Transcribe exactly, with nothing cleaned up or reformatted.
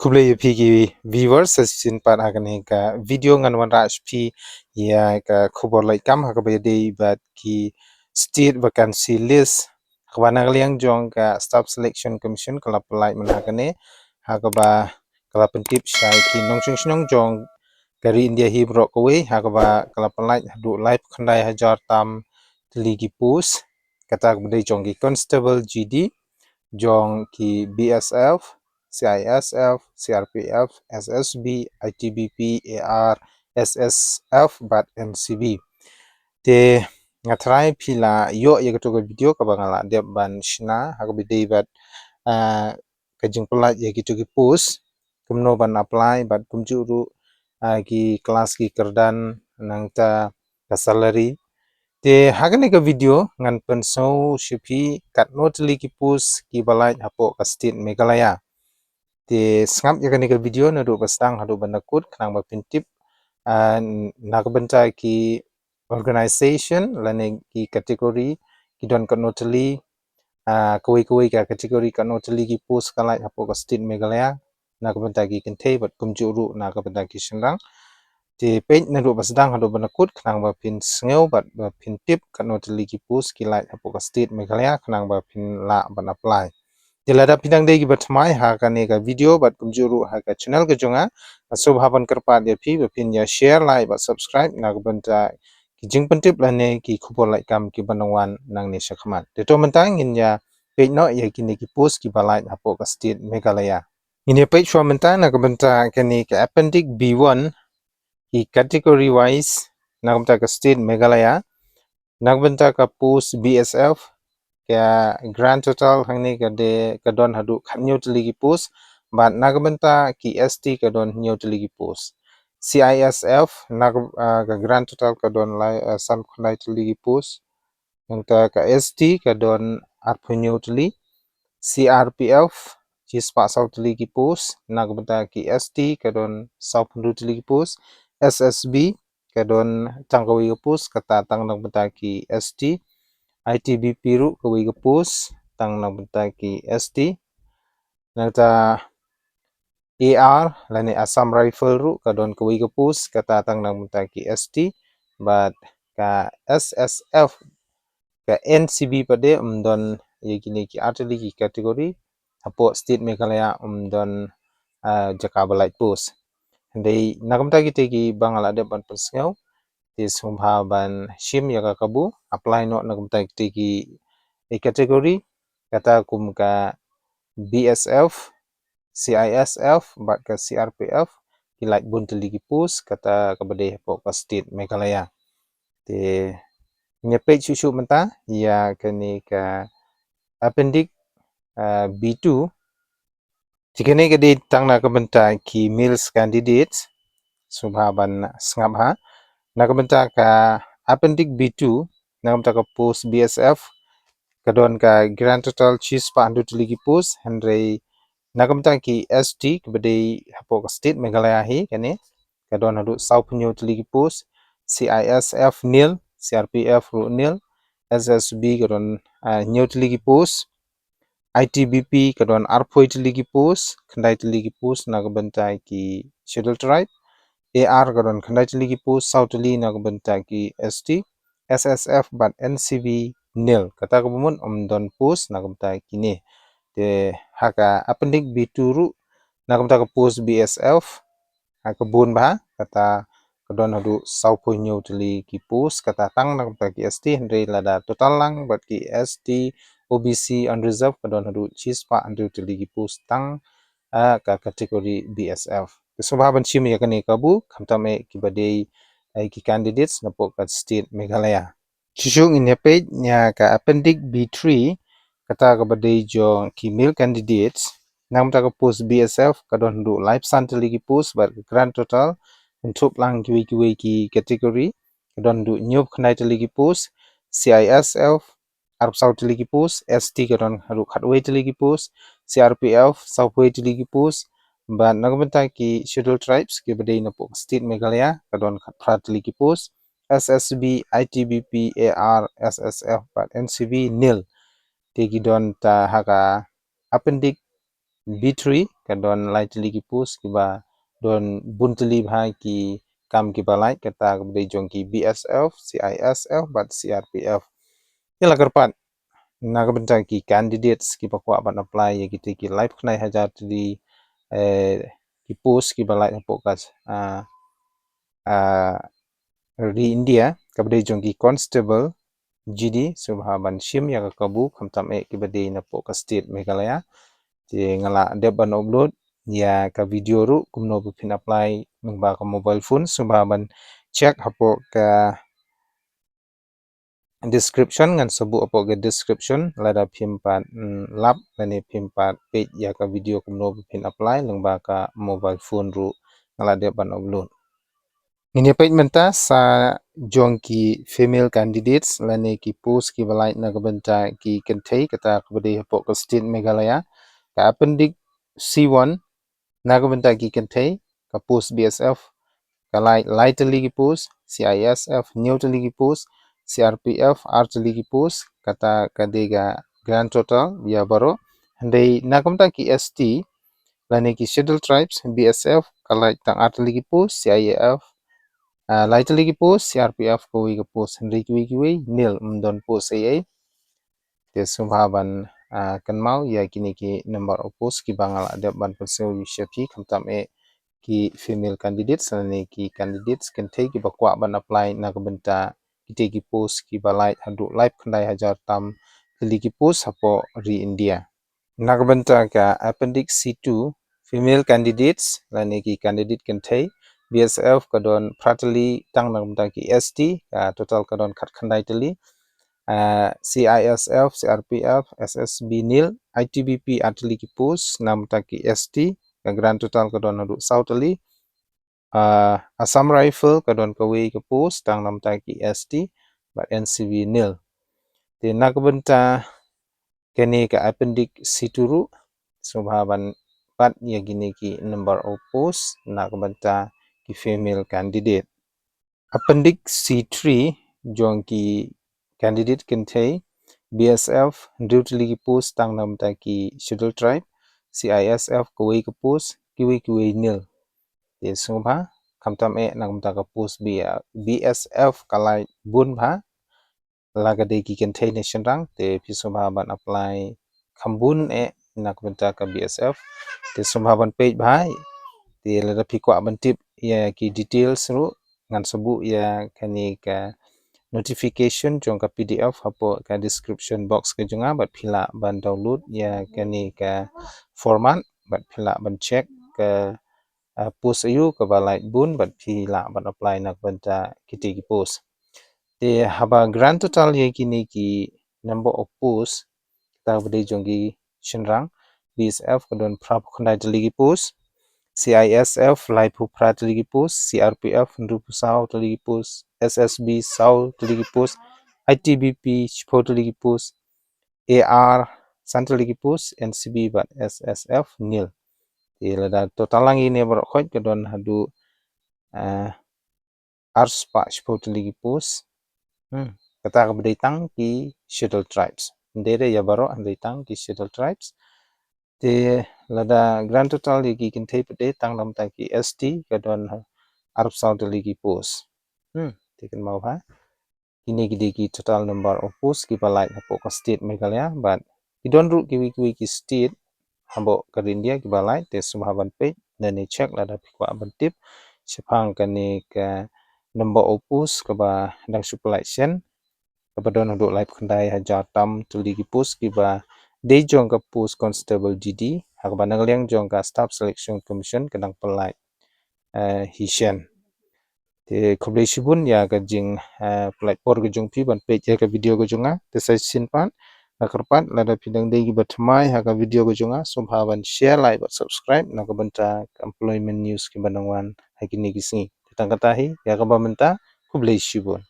Khublei ïa phi ki viewers, sa shisien pat ha kane ka video ngan wanrah sha phi ïa ka khubor lait kam ha kaba ïadei bad ki state vacancy list ha kaba na ka liang jong ka Staff Selection Commission ka la pynlait mynta ha kane ha kaba ka la pyntip sha ki nongshong shnong jong ka ri India hi baroh kawei ha kaba ka la pynlait haduh laiphew khyndai hajar tam tylli ki post, kata kaba dei jong ki constable G D, jong ki B S F, C I S F, C R P F, S S B, I T B P, A R, S S F bad N C B. Te nga tharai phi la ïoh ïa kato ka video kaba nga la dep ban shna ha kaba dei bad, ah, ka jingpynlait ïa kito ki post, kumno ban apply bad kumjuh ruh, ah, ki klas ki kyrdan nangta ka salary. Te ha kane ka video ngan pynsngew sha phi katno tylli ki post kiba lait hapoh ka state Meghalaya. Te sngap ïa kane ka video naduh ba sdang haduh ba na kut khnang ba phin tip, ah, na ka bynta ki organisation lane ki category ki don katno tylli, ah, kawei kawei ka category katno tylli ki post ka lait hapoh ka state Meghalaya na ka bynta ki kynthei bad kumjuh ruh na ka bynta ki shynrang. Te peit naduh ba sdang haduh ba na kut khnang ba phin sngew bad ba phin tip katno tylli ki post ki lait hapoh ka state Meghalaya khnang ba phin lah ban apply. Te lada phi dang dei kiba thymmai ha kane ka video bad kumjuh ruh ha ka channel ka jong nga, nga sngewbha ban kyrpad ïa phi ba phin ïa share, like bad subscribe na ka bynta ki jingpyntip lane ki khubor lait kam kiba nang wan nangne shakhmat. Te to mynta ngin ïa peit noh ïa kine ki post kiba lait hapoh ka state Meghalaya. Ngin ïa peit shuwa mynta na ka bynta kane ka appendix B one, ki category wise na ka bynta ka state Meghalaya. Na ka bynta ka post B S F, ka grand total hangne ka dei, ka don haduh khathynñiew tylli ki post, bad na ka bynta ki S T ka don hynñiew tylli ki post. C I S F na ka, ah, ka grand total ka don lai, ah, sanphew khyndai tylli ki post. Nangta ka S T ka don arphew hynñiew tylli. C R P F shispah saw tylli ki post, na ka bynta ki S T ka don sawphew hynriew tylli ki post. S S B ka don tang kawei ka post, kata tang na ka bynta ki S T. I T B P ruh kawei ka post, tang na ka bynta ki S T. Nangta A R lane Assam Rifle ruh ka don kawei ka post, kata tang na ka bynta ki S T. Bad ka S S F, ka N C B pat de, ym don ïa kine ki ar tylli ki category. Hapoh state Meghalaya ym don, ah, jaka ba lait post. Hynrei na ka bynta kite kiba nga la dep ban pynsngew, te sngewbha ban shim ïa ka kabu, apply noh na ka bynta kite ki, eh, category, kata kum ka B S F, C I S F bad ka C R P F, ki lait bun tylli ki post, kata kaba dei hapoh ka state Meghalaya. Te ngin ïa peit shuh shuh mynta ïa kane ka appendix, ah, B two. Te kane ka dei tang na ka bynta ki male candidates. Sngewbha ban sngap ha. Na ka bynta ka appendix B two, na ka bynta ka post B S F, ka don ka grand total shispah hynriew tylli ki post, hynrei na ka bynta ki S T kaba dei hapoh ka state Meghalaya hi kane, ka don haduh sawphew hynñiew tylli ki post. C I S F nil, C R P F ruh nil, S S B ka don, ah, hynñiew tylli ki post. I T B P ka don arphew tylli ki post, khyndai tylli ki post na ka bynta ki Scheduled Tribe. A R ka don khyndai tylli ki post, saw tylli na ka bynta ki S T. S S F bad N C B nil. Kata kaba mut ym don post na ka bynta kine. Te ha ka appendix B two ruh, na ka bynta ka post B S F, ha, ka bun bha, kata ka don haduh sawphew hynñiew tylli ki post, kata tang na ka bynta ki S T, hynrei lada total lang bad ki S T, O B C, unreserved, ka don haduh shispah hynriew tylli ki post tang, ah, ka category B S F. Te sngewbha ban shim ïa kane kabu, khamtam eh kiba dei, eh, ki candidates napoh ka state Meghalaya. Shuh shuh ngin ïa peit ïa ka appendix B three, kata kaba dei jong ki male candidates. Na ka bynta ka post B S F ka don haduh laiphew san tylli ki post bad ka grand total, kynthup lang kiwei kiwei ki category, ka don haduh hynñiewphew khyndai tylli ki post. C I S F arphew saw tylli ki post, S T ka don haduh khatwei tylli ki post, C R P F sawphew tylli ki post, bad na ka bynta ki Scheduled Tribes kiba dei napoh ka state Meghalaya ka don khatphra tylli ki post, S S B, I T B P, A R, S S F bad N C B nil. Te ki don ta ha ka appendix B three, ka don lai tylli ki post kiba don bun tylli bha ki kam kiba lait, kata kaba dei jong ki B S F, C I S F bad C R P F. Ïa la kyrpad na ka bynta ki candidates kiba kwah ban apply ïa kita ki laiphew khyndai hajar tylli, eh, ki post kiba lait hapoh ka, ah, ah, ri India, kaba dei jong ki constable G D, sngewbha ban shim ïa ka kabu, khamtam eh kiba dei napoh ka state Meghalaya. Te nga la dep ban upload ïa ka video ruh kumno ba phin apply lyngba ka mobile phone, sngewbha ban check hapoh ka description, ngan sa buh hapoh ka description, lada phim pat, mm, lap lane phim pat peit ïa ka video kumno ba phin apply lyngba ka mobile phone ruh, nga la dep ban upload. Ngin ïa peit mynta sa jong ki female candidates lane ki post kiba lait na ka bynta ki kynthei, kata kaba dei hapoh ka state Meghalaya, ka appendix C one, na ka bynta ki kynthei, ka post B S F ka lait lai tylli ki post, C I S F hynñiew tylli ki post, C R P F ar tylli ki post, kata ka dei ka grand total ïa baroh. Hynrei na ka bynta ki S T lane ki scheduled tribes, B S F ka lait tang ar tylli ki post, C I F, ah, lai tylli ki post, C R P F kawei ka post, hynrei kiwei kiwei nil, ym don post ei ei. Te sngewbha ban, ah, kynmaw ïa kine ki number of post kiba nga la dep ban pynsngew sha phi, khamtam eh ki female candidates lane ki candidates kynthei kiba kwah ban apply na ka bynta kita ki post kiba lait haduh laiphew khyndai hajar tam tylli ki post hapoh ri India. Na ka bynta ka appendix C two, female candidates lane ki candidate kynthei, B S F ka don phra tylli tang na ka bynta ki S T, ka total ka don khatkhyndai tylli. Ah, C I S F, C R P F, S S B nil, I T B P ar tylli ki post na ka bynta ki S T, ka grand total ka don haduh saw tylli. Ah, Assam Rifle ka don kawei ka post tang na ka bynta ki S T, bad N C B nil. Te na ka bynta kane ka appendix C two ruh, sngewbha ban peit ïa kine ki number of post na ka bynta ki female candidate. Appendix C three jong ki candidate kynthei, B S F hynriew tylli ki post tang na ka bynta ki scheduled tribe, C I S F kawei ka post, kiwei kiwei nil. Te sngewbha, khamtam eh na ka bynta ka post B-, B S F ka lait bun bha, la ka dei ki kynthei ne shynrang, te phi sngewbha ban apply kham bun eh na ka bynta ka B S F. Te sngewbha ban peit bha, te lada phi kwah ban tip ïa ki details ruh, ngan sa buh ïa kane ka notification jong ka P D F hapoh ka description box ka jong nga, bad phi lah ban download ïa kane ka format, bad phi lah ban check ka, ah, post aïu kaba lait bun, bad phi lah ban apply na ka bynta kita ki post. Te haba grand total ïa kine ki number of post, kata kaba dei jong ki shynrang, B S F ka don phraphew khyndai tylli ki post, C I S F laiphew phra tylli ki post, C R P F hynriewphew saw tylli ki post, S S B saw tylli ki post, I T B P shiphew tylli ki post, A R san tylli ki post, N C B bad S S F nil. Te lada total lang ïa kine baroh khoit ka don haduh, eh, ar spah shiphew tylli ki post. Hmm. Kata kaba dei tang ki scheduled tribes. Hynrei ïa baroh hynrei tang ki scheduled tribes. Te lada grand total ïa ki kynthei pat de tang na ka bynta ki S T ka don arphew saw tylli ki post. Hmm. Te kynmaw bha. Kine ki dei ki total number of post kiba lait hapoh ka state Meghalaya, bad ki don ruh kiwei kiwei ki state hapoh ka ri India kiba lait, te sngewbha ban peit lane check lada phi kwah ban tip shaphang kane ka number of post kaba dang shu pynlait shen, kaba don haduh laiphew khyndai hajar tam tylli ki post kiba dei jong ka post constable G D, ha kaba na ka liang jong ka Staff Selection Commission ka dang pynlait, eh, hi shen. Te khublei shibun ïa ka jing, eh, pynlait por ka jong phi ban peit ïa ka video ka jong nga. Te sa shisien pat, nga kyrpad lada phi dang dei kiba thymmai ha ka video ka jong nga, sngewbha ban share, like bad subscribe na ka bynta ka employment news kiba nang wan ha kine ki sngi. Te tang kata hi, ïa kaba mynta, khublei shibun.